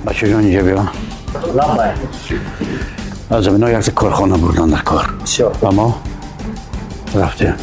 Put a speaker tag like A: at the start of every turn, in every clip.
A: Бачаҷон, инҷа биё.
B: Лаббай.
A: Аз замино якта корхона бурдан дар кор.
B: Всё.
A: Ва мо рафтем.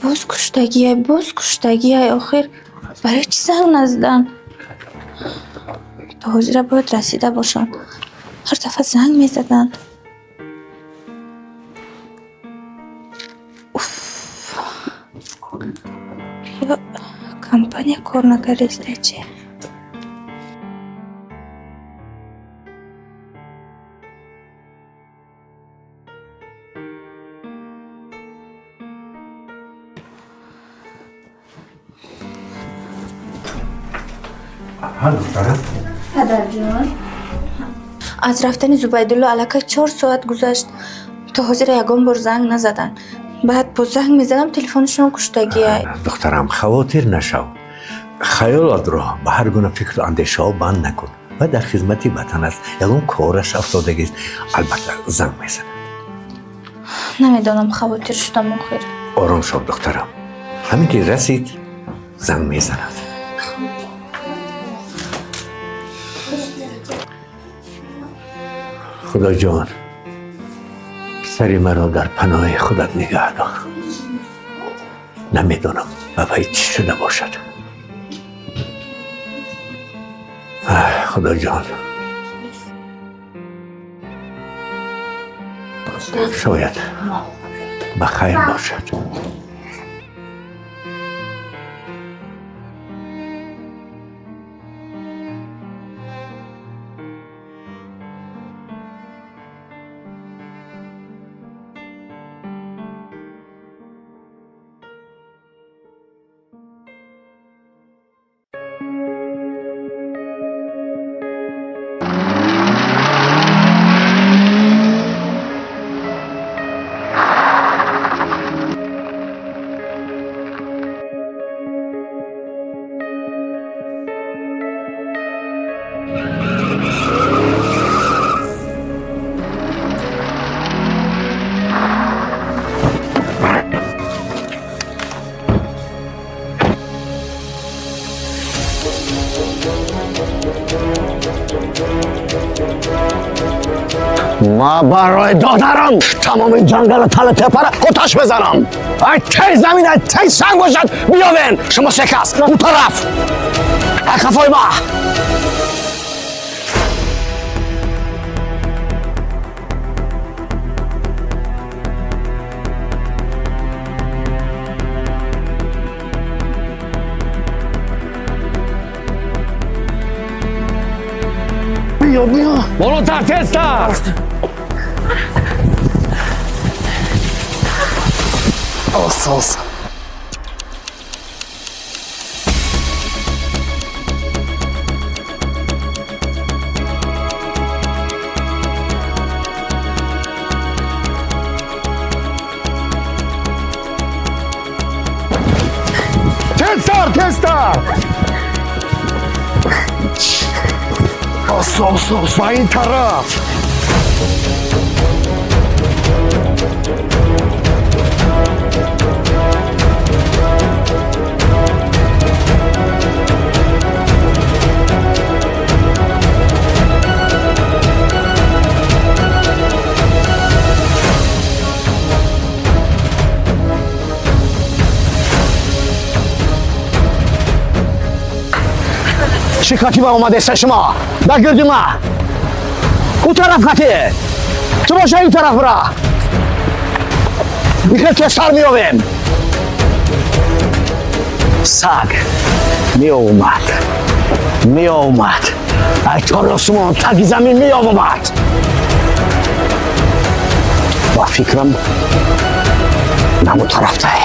C: Боз куштагиай, боз куштагиай. Охир барои чӣ занг наздан? То ҳозира бояд расида бошанд. Ҳар дафъа занг мезаданд. Уф. Ё компания кор накардаиста чи?
D: Ҳа, духтарам.
C: Падарҷон, аз рафтани Зубайдулло аллакай 4 соат гузашт. То ҳозира ягон бор занг назаданд. Баъд боз занг мезадам, телефонашон куштагиай.
D: Духтарам, хавотир нашав. Хаёлатро ба ҳар гуна фикру андешаҳо банд накун. Ва дар хизмати ватан аст, ягон кораш афтодагист, албатта занг мезанад.
C: Намедонам, хавотир шудам охир.
D: Ором шав, духтарам. Ҳамин ки расид, занг мезанад. Худоҷон, писари маро дар паноҳи худат нигаҳ дор. Намедонам, ба вай чӣ шуда бошад. Худоҷон, шояд ба хайр бошад.
B: Ма барои додарам тамоми ҷангала, талу тепара оташ мезанам. Ай тай замин, ай тай санг бошад, биёвен. Шумо се кас у тараф, ай қафои ма. Биё, биё.
E: Болотар, тезтар!
B: Оста, оста.
E: Тезтар, тезтар!
B: Оста, оста, оста.
E: Ба ин тараф!
B: Чӣ катиба омадеста шумо? Ба гирди ма. Ӯ тараф хати. Ту боша ин тараф бира. Михел тезтар меёвем. Саг меомад. Меомад. Ай тори осмон таги замин меомад. Ба фикрам наму тарафтае.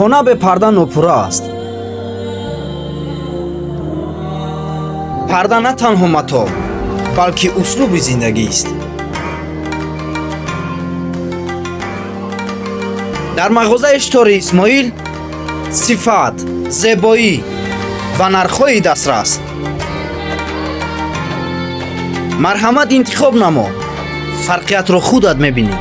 F: Хона бе парда нопурра аст. Парда на танҳо матоъ, балки услуби зиндагист. Дар мағозаи Штори Исмоил сифат, зебоӣ ва нархҳои дастрас. Марҳамат, интихоб намо, фарқиятро худат мебинӣ.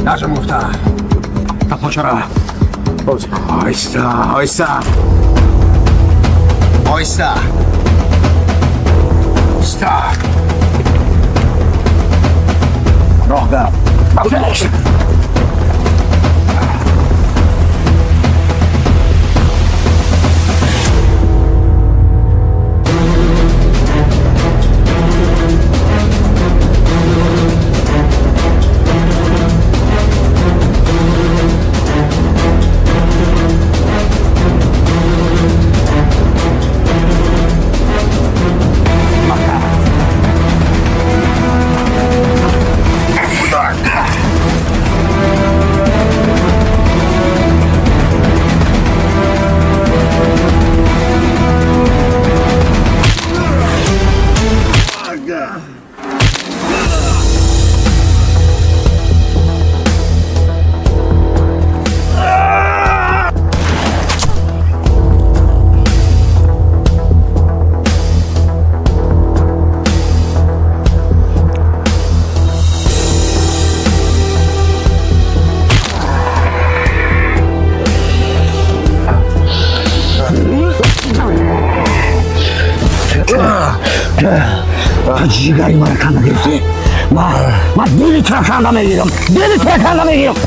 B: نجا گفتم تپاچرا آیستا آیستا آیستا آیستا راه برم.
A: ҷигари маро канда гирифтӣ. Ма дили туро канда мегирам, дили туро канда мегирам.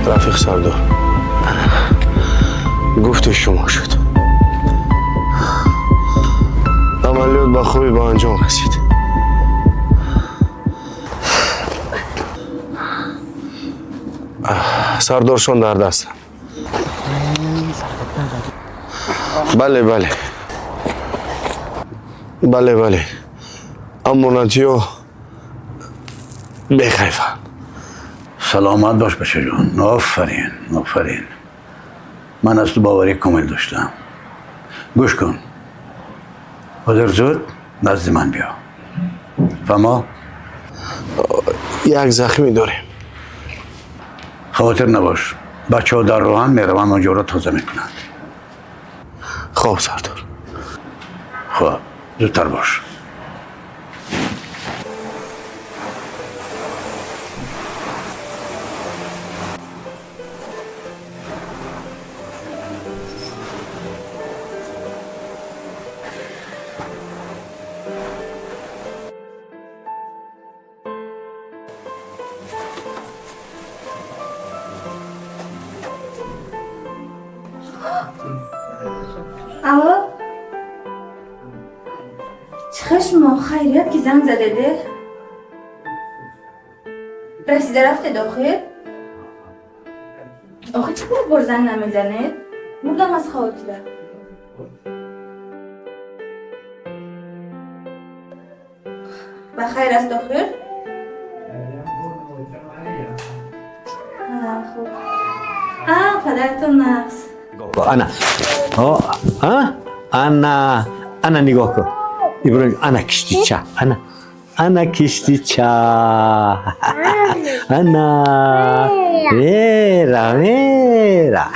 B: رفیق سردار، گفت شما شد. عملیات با خوبی به انجام رسید. سردارشان در دستم. بله بله بله بله، امانتی ها بخیفن.
A: سلامت باش بچه جون. آفرین آفرین، من از تو باوری کامل داشتم. گوش کن، حاضر زود نزد من بیا.
G: Ва мо?
B: Як захмӣ дорем.
G: Хотир набош. Бачаҳо дар роҳан мераванд, онҷоро тоза мекунанд.
B: Хоб, сардор.
G: Хоб, зудтар бош.
C: Алло? Чихел шумо? Хайрият ки занг задеде? Расида рафтед охир? Охир чӣ бор занг намезанед? Мурдам аз хавотира. Ба хайр аст охир? Хуб. Падаратон нағз.
D: Ана. Ана, ана нигоҳ кун. Иброҳим, ана киштича. Ана. Ана киштича. Ана. Вера, вера.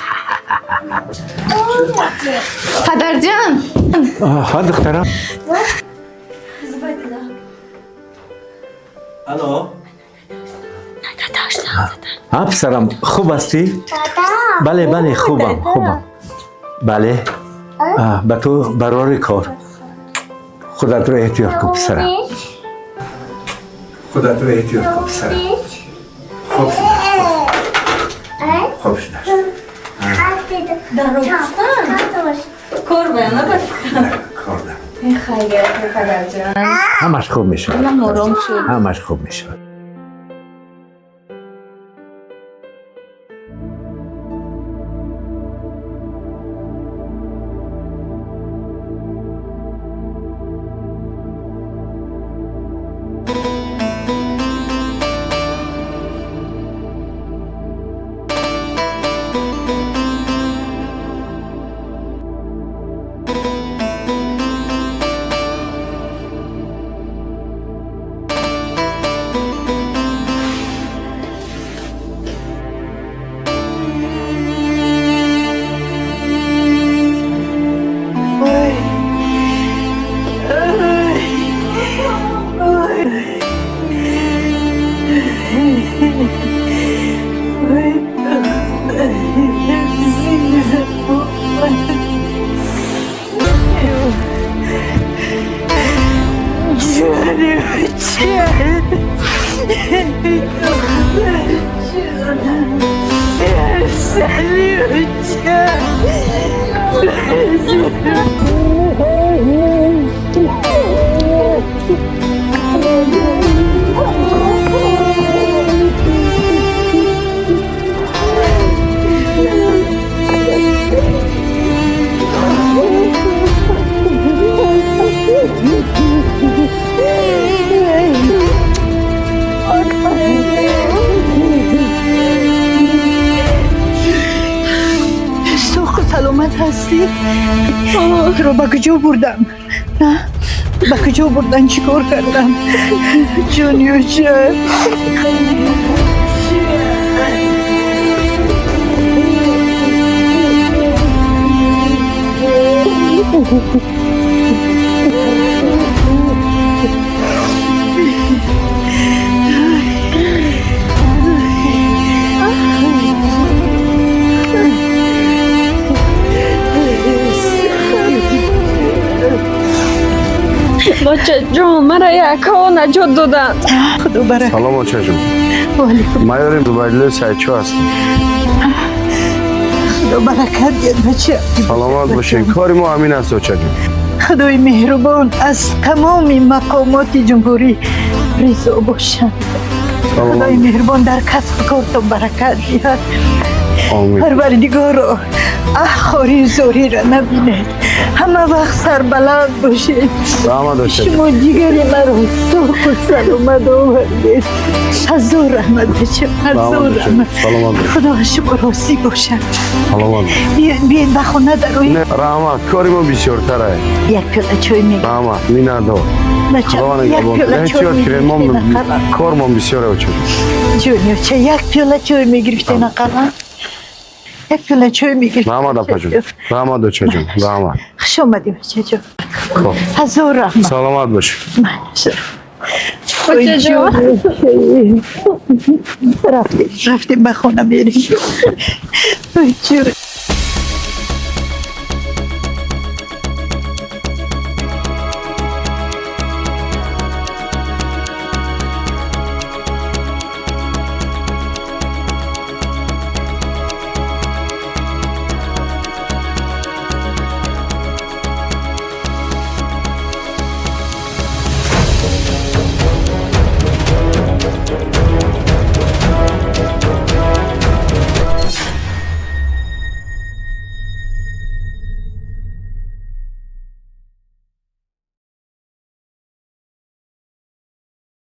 C: Падарҷон.
D: Ҳа, духтарам.
C: Зубайдулло.
D: Алло. Ҳа, писарам, хуб ҳастӣ? Бале, бале, хубам, хубам. Бале. Ба ту барори кор. Худатро эҳтиёт кун, писарам. Худатро эҳтиёт кун, писарам. Хоб шудааст. Хоб шудааст.
C: Дарро куштан? Кор баёна ба
D: Кор да.
C: Хайрият, падарҷон.
D: Ҳамаш хуб мешавад.
C: Дилам ором шуд.
D: Ҳамаш хуб мешавад.
H: Саломат ҳастӣ? Туро ба куҷо бурдам? Ба куҷо бурдан? Чӣ кор кардам? Ҷонюча.
I: Бачаҷон, мара якҳо наҷот доданд.
H: Худо баракат.
B: Салом, очаҷон.
H: Ваалайкум.
B: Майори Зубайдуллои Сайдчо ҳастам.
H: Худо баракат диҳад, бача.
B: Саломат бошед. Кори мо ҳамин аст, очаҷон.
H: Худои меҳрубон аз тамоми мақомоти ҷумҳурӣ ризо бошанд. Худои меҳрубон дар касбу кортон баракат диҳад.
B: Омин.
H: Парвардигоро, аҳ, хорӣ зориро набинед, ҳама вақт сарбаланд бошед.
B: Раҳмат, очаҷон.
H: Шумо ҷигари маро соқу саломат овардед. Ҳазор раҳмат, бачам, ҳазор
B: Раҳмат,
H: раҳмат.
B: Саломат бошед.
H: Худо аз шумо розӣ бошад.
B: Саломат бошед.
H: Биёед, биёед, ба хона дароед.
B: Не, раҳмат, кори мо бисёртар ай.
H: Як пиёла чой мегиред.
B: Раҳмат, миннатдор.
H: Бачам,
B: Худо
H: як
B: нигаҳбон.
H: пиёла
B: Не,
H: чой
B: чиёт кирем, мо
H: мегирифтед ақаллан.
B: кормон бисёре, очаҷон.
H: Ҷони оча, як пиёла чой мегирифтед ақаллан, як пиёла чой мегирифтед.
B: Раҳмат, апаҷон, раҳмат, очаҷон, раҳмат.
H: Хуш омадӣ, бачаҷон.
B: Хоб.
H: Ҳазор раҳмат.
B: Саломат бошед.
I: Очаҷон.
H: Рафтем, рафтем, ба хона мерем. Ой, ҷон.